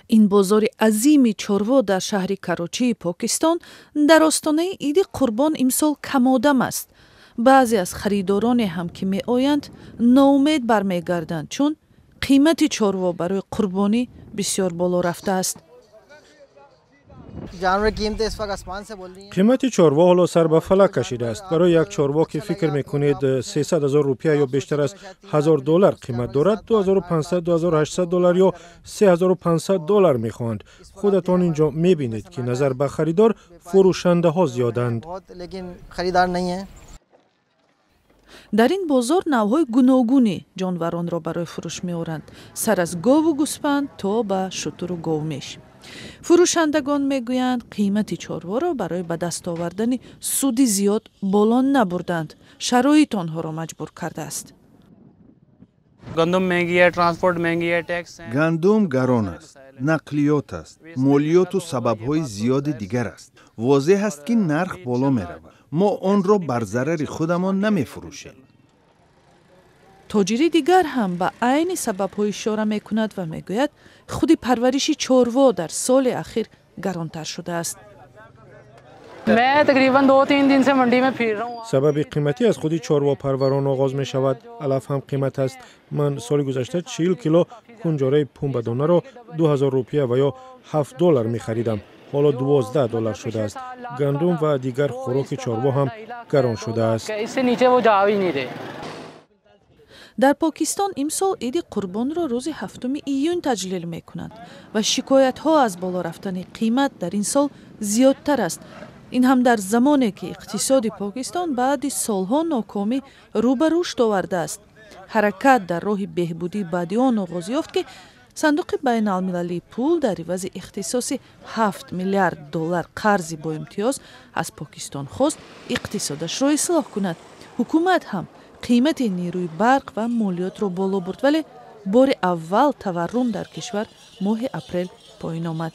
Ин бозори азими чорво дар шаҳри Карочии Покистон дар остонаи Иди Қурбон имсол камодам аст. Баъзе аз харидороне ҳам, ки меоянд, ноумед бармегарданд, чун қимати чорво барои қурбонӣ бисёр боло рафтааст. Қимати чорво ҳоло сар ба фалак кашидааст. Барои як чорво, ки фикр мекунед 300 ҳазор рупия ё бештар аз 1000 доллар қимат дорад, 2500, 2800 доллар ё 3500 доллар мехоҳанд. Худатон ин ҷо мебинед, ки назар ба харидор фурӯшандаҳо зиёданд. Дар ин бозор навъҳои гуногуни ҷонваронро барои фурӯш меоранд, сар аз гову гӯспанд то ба шутуру говмеш. Фурӯшандагон мегӯянд, қимати чорворо барои ба даст овардани суди зиёд боло набурданд, шароит онҳоро маҷбур кардааст. Гандум гарон аст, нақлиёт аст, молиёту сабабҳои зиёди дигар аст. Возеҳ аст, ки нарх боло меравад. Мо онро бар зарари худамон намефурӯшем. Тоҷири дигар ҳам ба айни сабабҳо ишора мекунад ва мегӯяд, худи парвариши чорво дар соли ахир гаронтар шудааст. Сабаби қиматӣ аз худи чорвопарварон оғоз мешавад. Алаф ҳам қимат аст. Ман соли гузашта 40 кило кунҷораи пумбадонаро 2000 рупия ва ё 7 доллар мехаридам. Ҳоло 12 доллар шудааст. Гандум ва дигар хӯроки чорво ҳам гарон шудааст. Дар Покистон имсол Иди Қурбонро рӯзи 7 июн таҷлил мекунанд ва шикоятҳо аз боло рафтани қимат дар ин сол зиёдтар аст. Ин ҳам дар замоне, ки иқтисоди Покистон баъди солҳо нокомӣ рӯ ба рушд овардааст. Ҳаракат дар роҳи беҳбудӣ баъди он оғоз ёфт, ки Сандуқи байналмилалии пул дар ивази ихтисоси 7 миллиард доллар қарзи боимтиёз аз Покистон хост иқтисодашро ислоҳ кунад. Ҳукумат ҳам қимати нерӯи барқ ва молиётро боло бурд, вале бори аввал таваррум дар кишвар моҳи апрел поён омад.